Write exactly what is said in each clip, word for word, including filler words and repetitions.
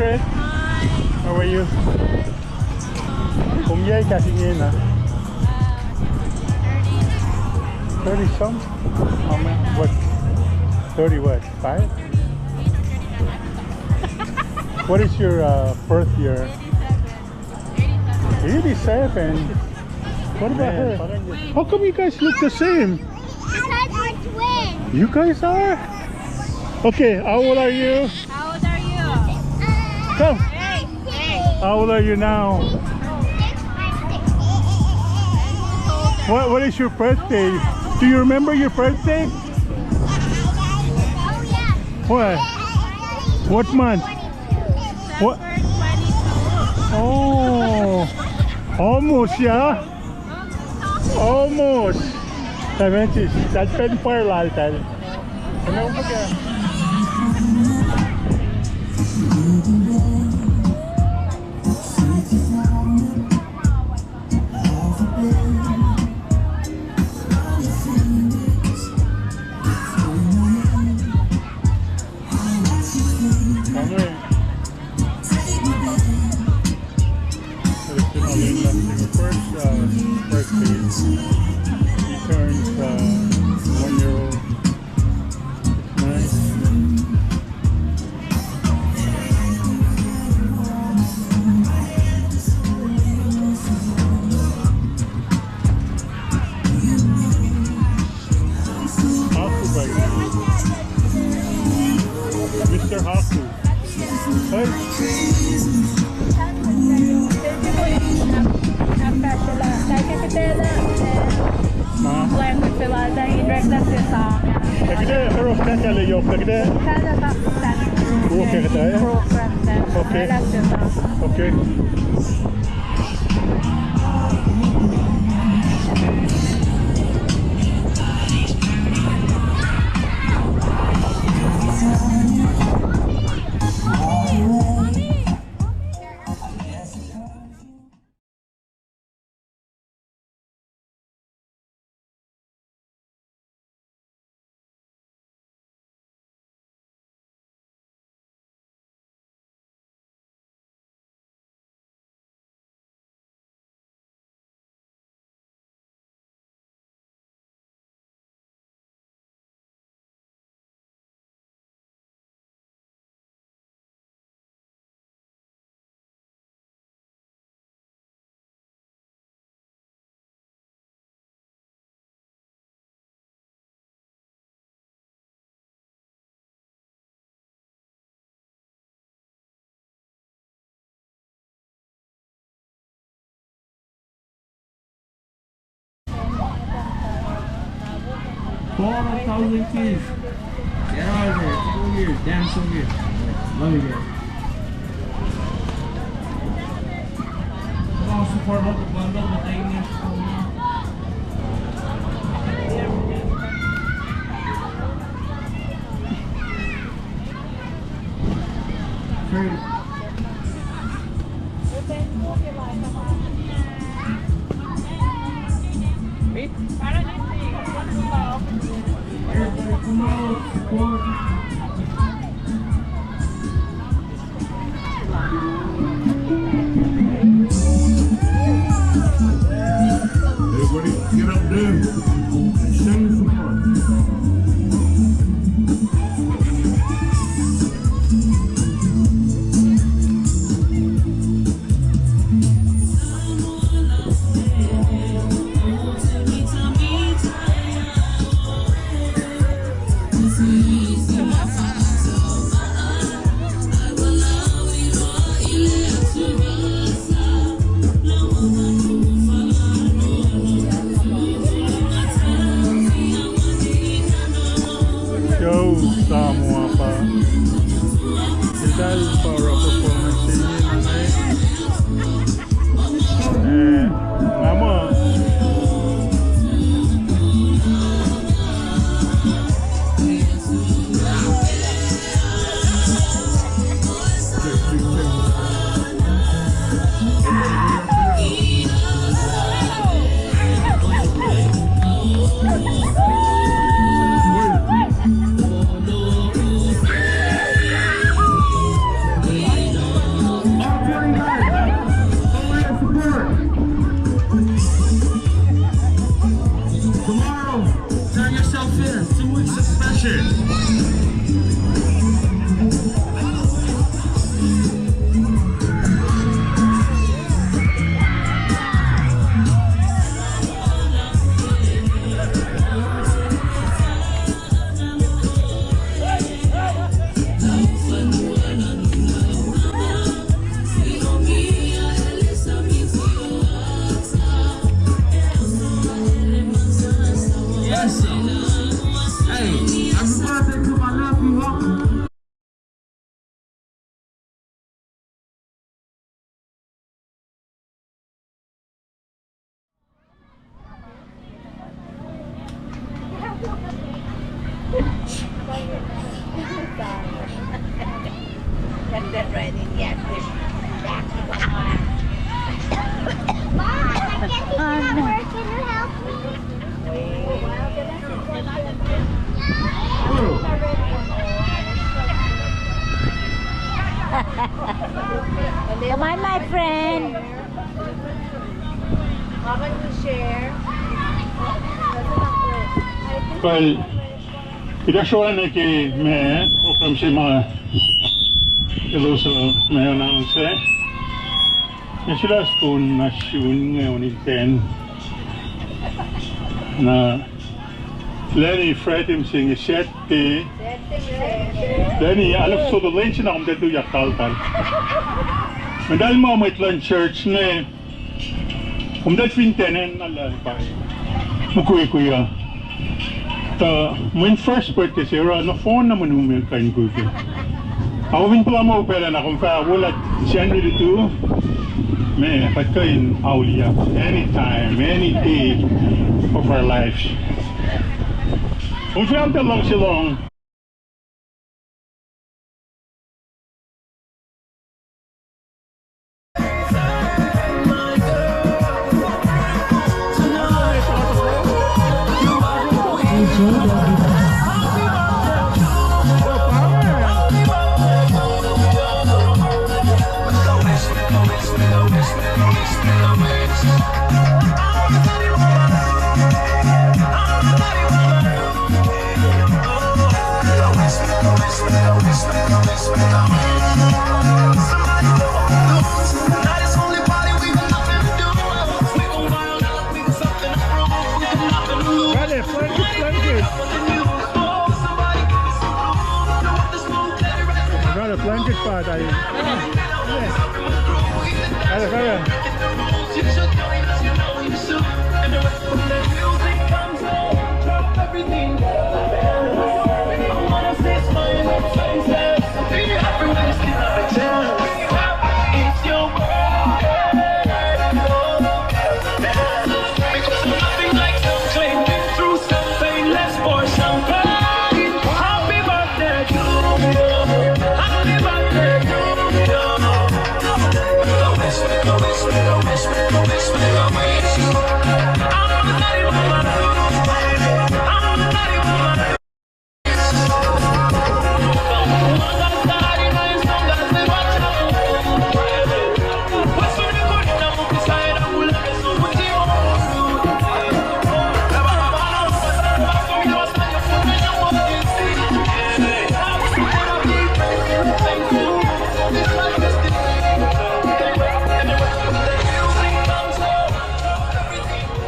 How are you? Kom yac kahs ingena? Thirty some? How many? What? Thirty what? Five? What is your, uh, birth year? Eighty-seven. What about her? How come you guys look the same? Because we're twins. You guys are? Okay, how old are you? How old are you? Come. Hey, hey. How old are you now? What, what is your birthday? Do you remember your birthday? Oh, yeah. What? What month? What? Oh, almost, yeah. Almost. Seventies. That pen fire lal tal. Hello, okay. First, uh, first kid. He turns, uh, one year old. Nice. Haku, Mister Haku. Hey. Ma. Ac kuht ac oruh kahkkahlwemye yohk, kuht ac. Okay. Okay. Four thousand kids. Get out of here. Come over here. Dance over here. Love you guys. Come on, support local bundle, but they need to come on. Everybody, get up there and show your support. Show Samoa pa. Eltahl pa oruh performance se inge. Eh, nga muh. Kuh, kuht ac srolah nuh ke ma program se ma elos uh ma announce. Nga srulah soko na sun inge on in ten. Na Lenny Fred im se inge Sette. Lenny, alu fototo lwen se na kom tuyak kalkal. Metal ma mwet luhn church inge. Kom tuh fin ten an na lah pa mukwikwi uh. Tuh mweyen first birthday se oruh nohfohn na mwe nuhmwel kuh in mukwikwi. Ac kom fin puhla ma pacl ah na kom fah wo lah January lutu, ma kuht kuh in auliyak anytime, any day of our lives. Kom fin tuh luhngse lohng. Got it, flank it, flank it. Got a flank it, but I, yeah. Got it, got it.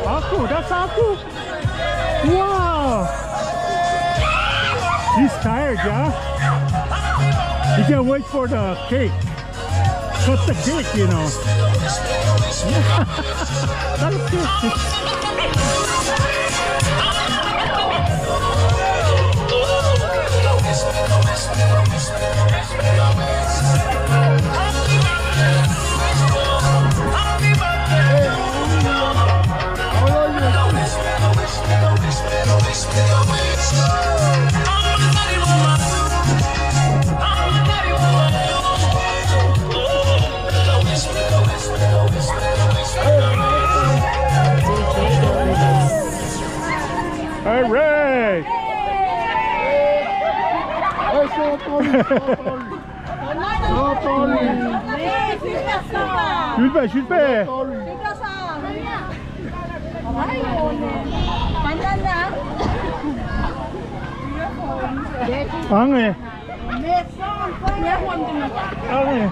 Aku, that's Aku. Wow. He's tired, yeah? He can't wait for the cake. Cut the cake, you know. That's it. All right. Sulpac, sulpac. Ange. Ange.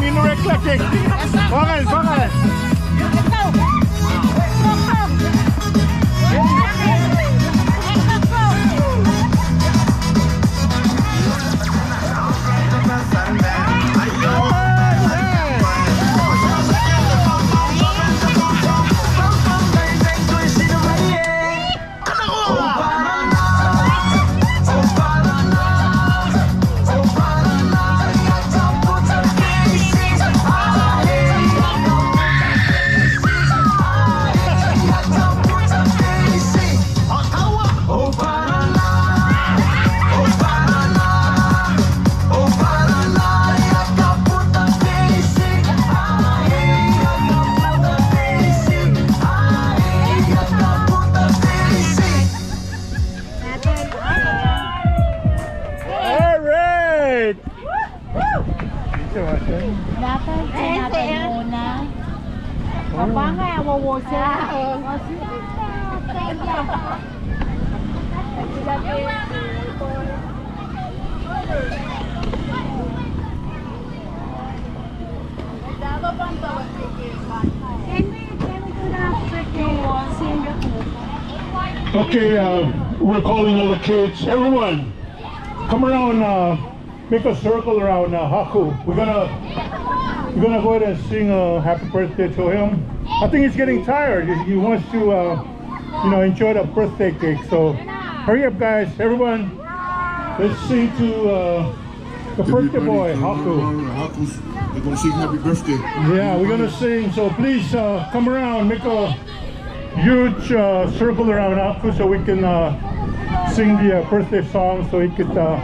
In oreklac ke. Pangal, pangal. All right. Okay, uh, we're calling all the kids. Everyone, come around, uh, make a circle around, uh, Haku. We're gonna, we're gonna go ahead and sing, uh, happy birthday to him. I think he's getting tired. He, he wants to, uh, you know, enjoy the birthday cake. So hurry up, guys. Everyone, let's sing to, uh, the birthday boy, Haku. Haku's, we're gonna sing happy birthday. Yeah, we're gonna sing. So please, uh, come around, make a huge, uh, circle around Haku so we can, uh, sing the, uh, birthday song so he could, uh,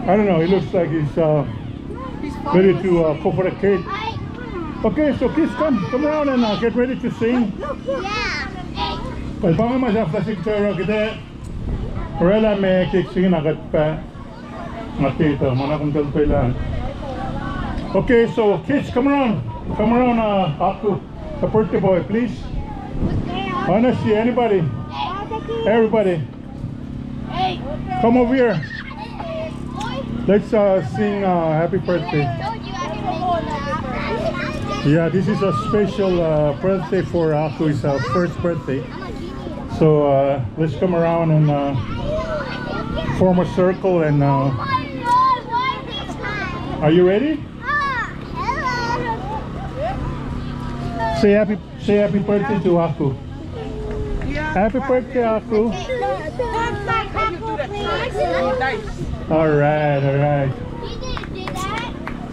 I don't know, he looks like he's, uh, ready to, uh, go for the cake. Okay, so kids, come, come around and, uh, get ready to sing. Kuh pa inge ma sahflah se kuht oruh kuht ac orwaclah ma cake se inge na kuht pa. Nga tiac etuh ma na kom tuh tuh lah. Okay, so kids, come around. Come around, uh, Haku, the birthday boy, please. Honestly, anybody? Everybody. Come over here. Let's, uh, sing, uh, happy birthday. Yeah, this is a special, uh, birthday for Haku. It's our first birthday. So, uh, let's come around and, uh, form a circle and, uh, are you ready? Say happy, say happy birthday to Haku. Happy birthday, Haku. All right, all right.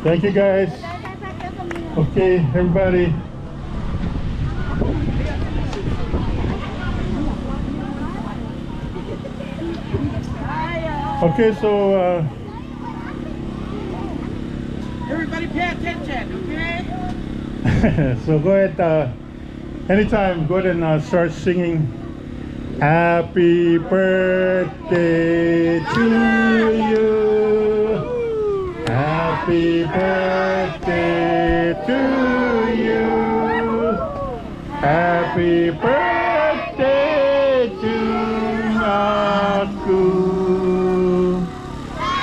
Thank you, guys. Okay, everybody. Okay, so, uh, everybody pay attention, okay? So go ahead, uh, anytime, go ahead and, uh, start singing. Happy birthday to you. Happy birthday to you. Happy birthday to Haku.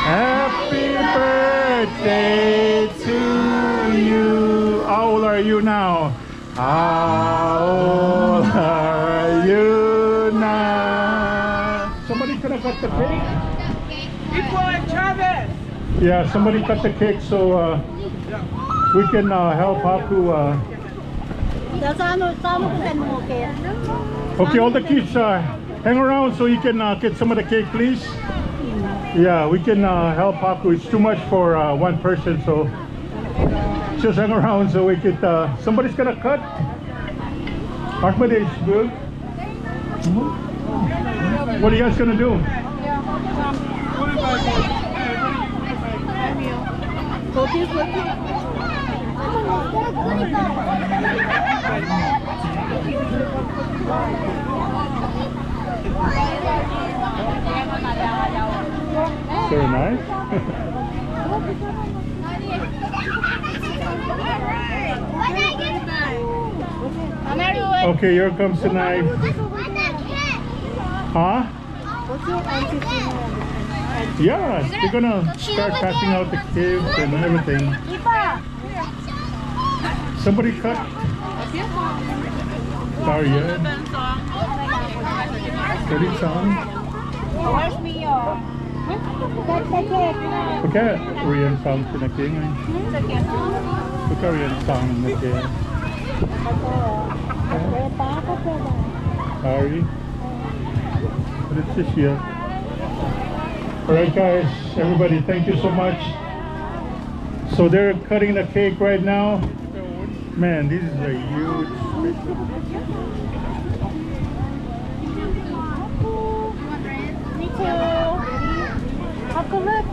Happy birthday to you. How old are you now? How old are you now? Somebody gonna cut the cake? People in Chavez. Yeah, somebody cut the cake so, uh, we can, uh, help Haku, uh, Okay, all the kids, uh, hang around so you can, uh, get some of the cake, please. Yeah, we can, uh, help Haku. It's too much for, uh, one person, so just hang around so we could, uh, somebody's gonna cut. Ahmad is good. What are you guys gonna do? Very nice. Okay, here comes the knife. Huh? Yeah, they're gonna start passing out the gifts and everything. Somebody cut. Sorry, yeah. Cut it down. Fuhkah Korean sang se nuh ke inge? Fuhkah Korean sang nuh ke? Sorry. But it's this year. All right, guys, everybody, thank you so much. So they're cutting the cake right now. Man, this is a huge picture. Me too. How cool it?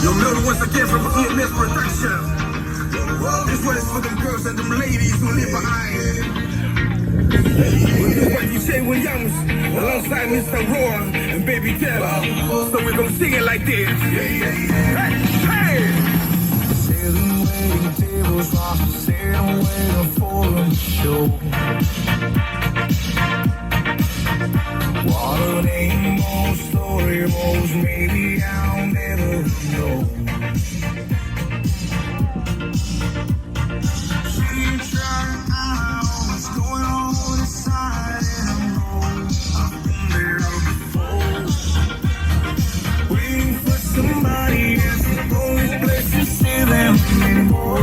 Yo, Mel once again from E M S Production. This one is for them girls and them ladies who live behind. This is what you say when Yams alongside Mister Roar and Baby Della. So we're gonna sing it like this. Hey, hey. Sitting waiting tables while she's sitting waiting for the show. What a name, old story, rose, maybe I'll never know. She tried, I was going on the side and I'm rolling. I've been there before. Waiting for somebody is the only place you see them anymore.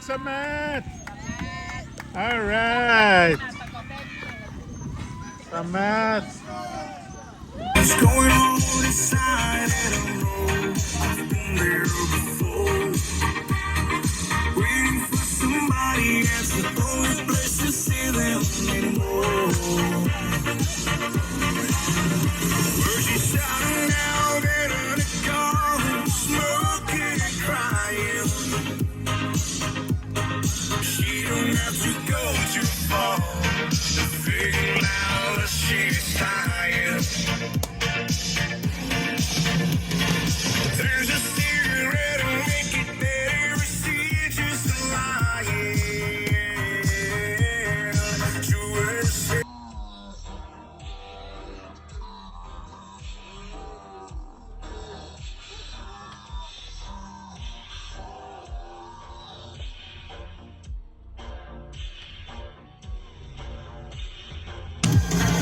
Samat. All right. Samat. What's going on inside? I don't know. I've been there before. Waiting for somebody, that's the only place to see them anymore. Where she's hiding out in the garden, smoking and crying. She don't have to go too far to figure out that she's tired. There's a cigarette and make it better. She's just lying to herself.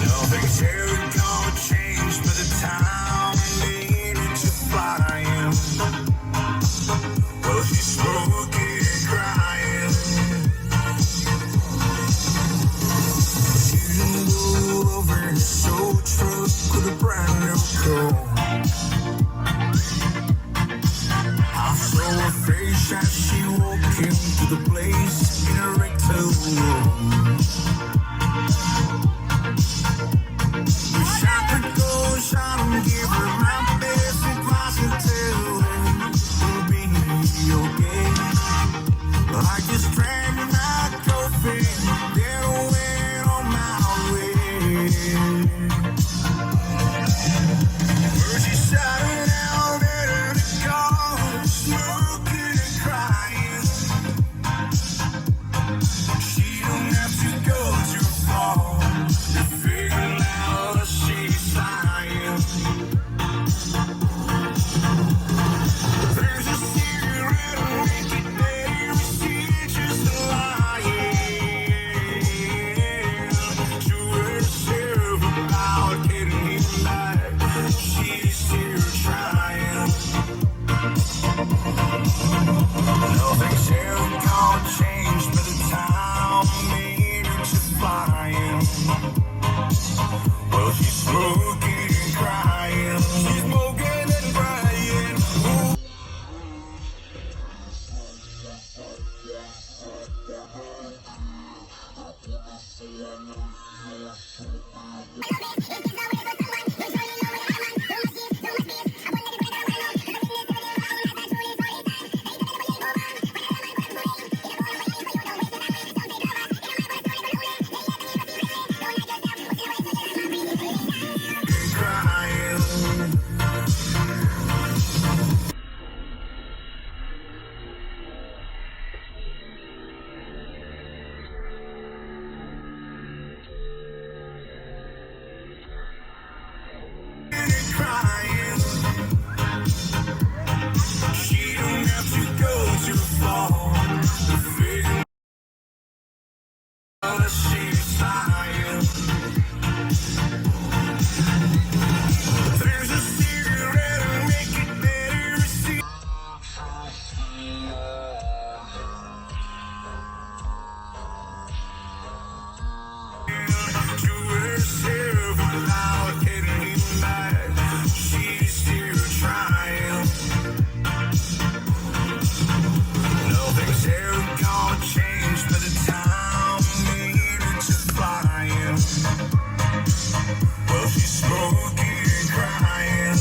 Nothing's ever gonna change by the time they intertwine. Well, she's smoking and crying. She rolled over in a soul truck with a brand new car. I saw her face as she walked into the place in a red tail room. Wish I could go inside and give her my best advice and tell her we'll be okay. But I just drank my coffee, then I went on my way. Where she's hiding out in the garden, smoking and crying. She don't have to go too far to figure out she's lying. There's a cigarette and make it better. She's just lying to herself about getting him back. She's still trying. Nothing's ever gonna change by the time they intertwine. Well, she's smoking and crying. She's smoking and crying. Ooh. Nothing's ever gonna change by the time they intertwine. Well, she's smoking and crying.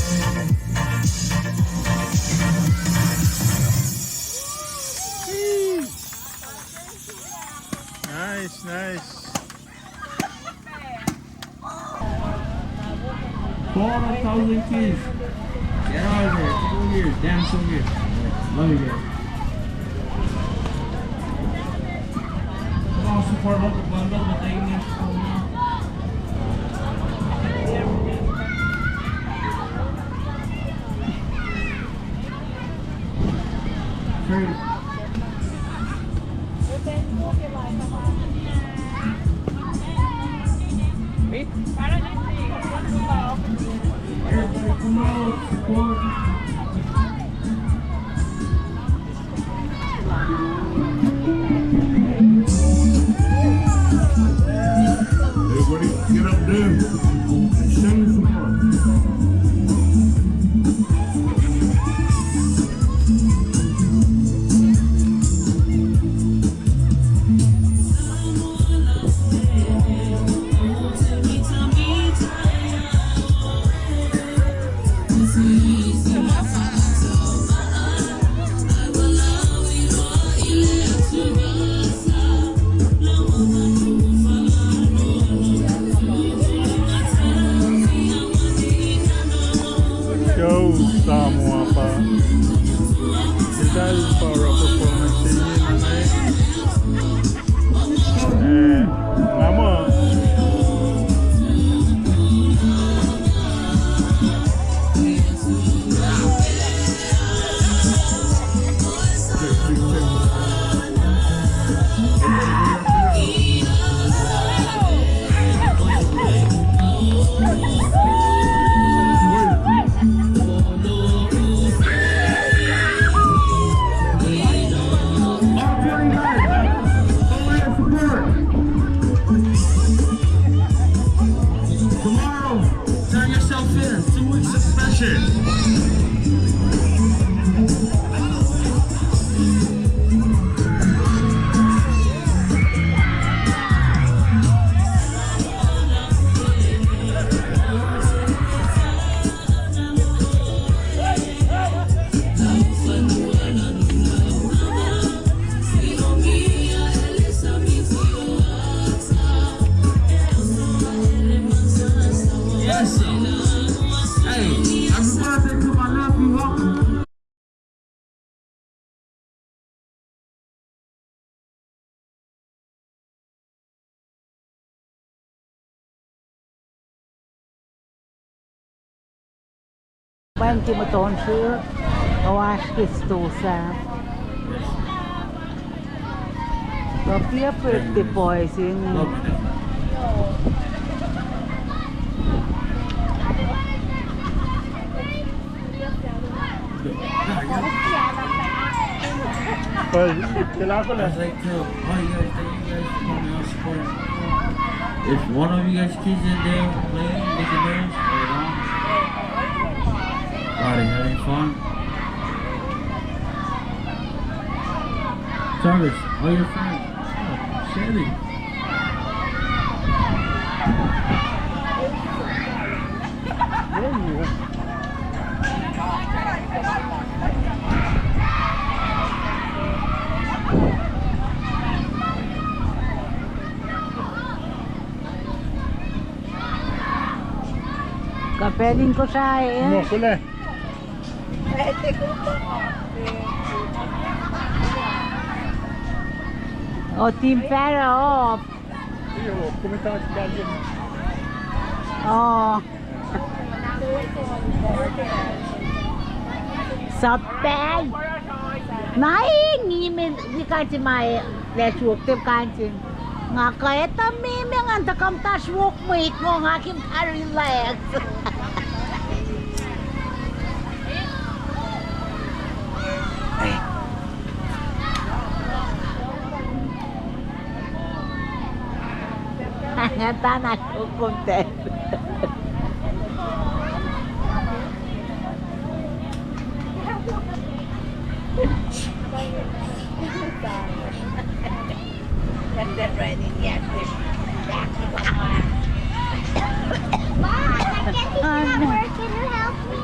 Nice, nice. Four thousand kids. Get out of here. Over here. Dance over here. Love you guys. Come on, support local bundle, but they need to come on. Great. Yo, Samoa pa. Eltahl pa oruh performance se inge, eh, nga muh. Tomorrow, turn yourself in. Two weeks of session. Yes, sir. Hey, everybody to my left, you up? Pweng ke muhtuhnfacl, oasr ke stosah. Kuh pa birthday boy se inge. Well, I'd like to, oh, you guys, thank you guys for coming out supporting. If one of you guys kids in there playing, making noise, right on. Everybody having fun. Jarvis, all your friends. Oh, Shelly. Kuh pacl in Kosrae, eh? Mo, kule. Oh, Team Farah, oh. Oh. Sapal. Na inge me, we can't see my flesh work, they can't see. Nga kuh etuh me, me ngan tuh komtash wok mwet ngo nga kom ta relax. Nga tana sokun te. Mom, I can't see my work. Can you help me?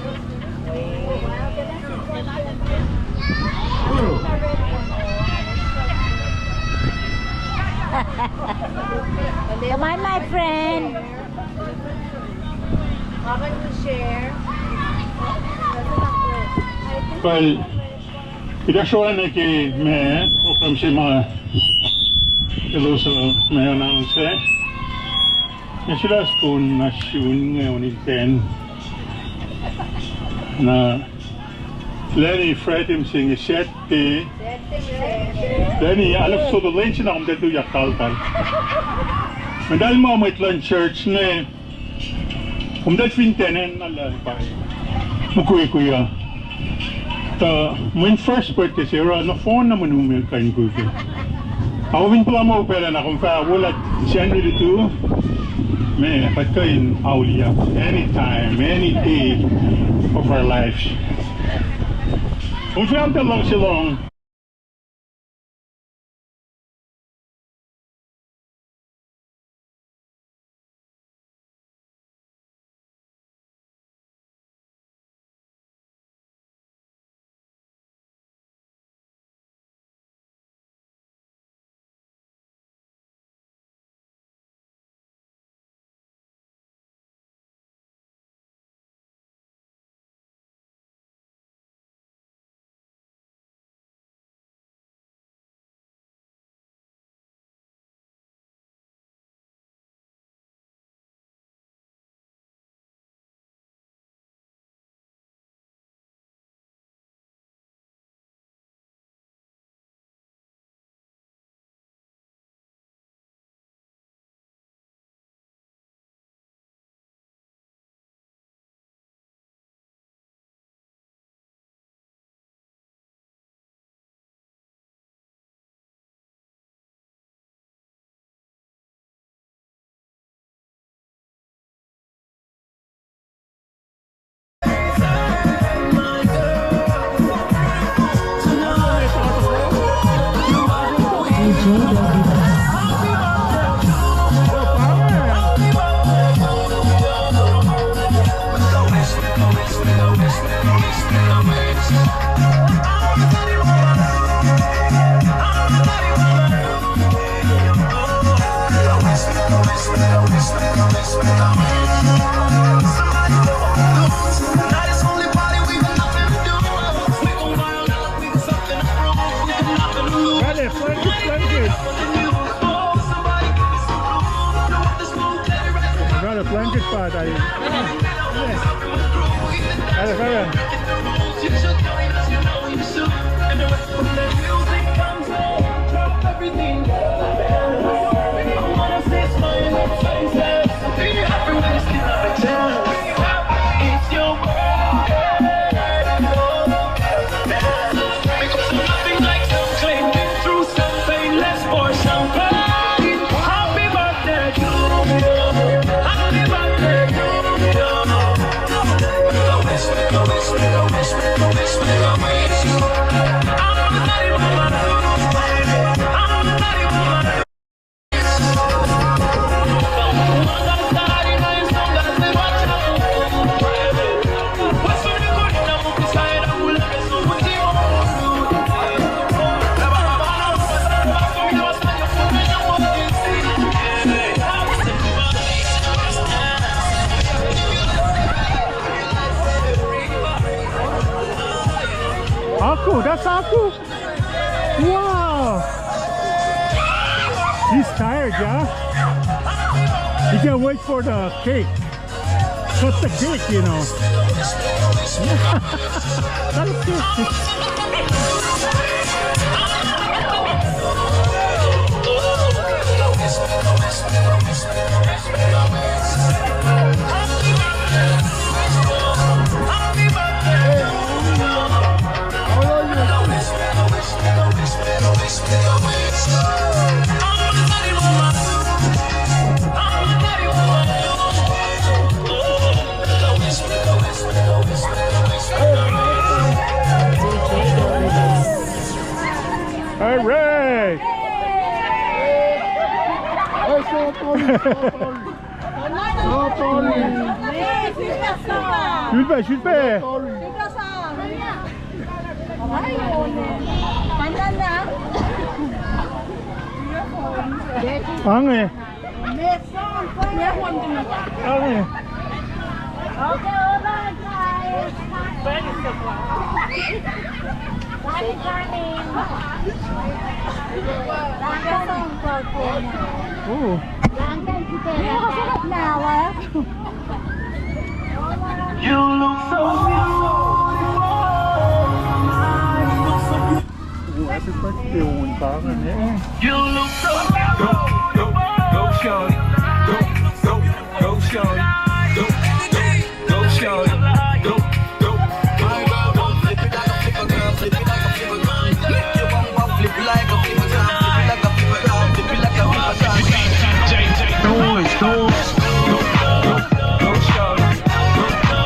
Come on, my friend. Well, ita srola nuh ke ma program se ma elos uh ma announce. Nga silas kon na sun inge on in ten. Na Lenny Fred im sing Saturday. Lenny, alu so the lens na kom tuyak kalkal. Mendal ma mwet luhn church ne. Kom tuh fin ten na luhn pai. Mukwikwi uh. Tuh mweyen first birthday se oruh nohfohn na mwe nuhmel kuh in kuku. Ako fin puhla ma upac lah na kom fah wolac January lutu. Me, kuht kuh in auliyak anytime, any day of our lives. Kom fin tuh luhngse lohng. Brother, flank it, flank it. Brother, flank it, brother. Brother, brother. Aku, that's Aku. Wow. He's tired, yeah? He can't wait for the cake. Cut the cake, you know. Cut the cake. All right. Sülpac, sülpac. Ange. Ange. Okay, hold on, guys. Ooh. You look so beautiful. Ooh, happy birthday, Owen Carmen, eh? You look so beautiful. Go, go, go, shorty. Go, go, go, shorty. Go, go, go, shorty. Go, go. My girl, come flip it like a flipper, girl. Flip it like a flipper, girl. Make your bumper flip like a flipper, girl. Flip it like a flipper, girl. Flip it like a flipper, girl. Noise, noise. Go, go, go, shorty. Go, go.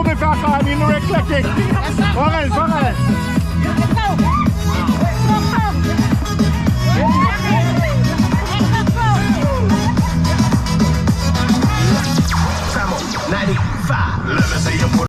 Kom ac fahk an in oreklac ke. Fangel, fangel.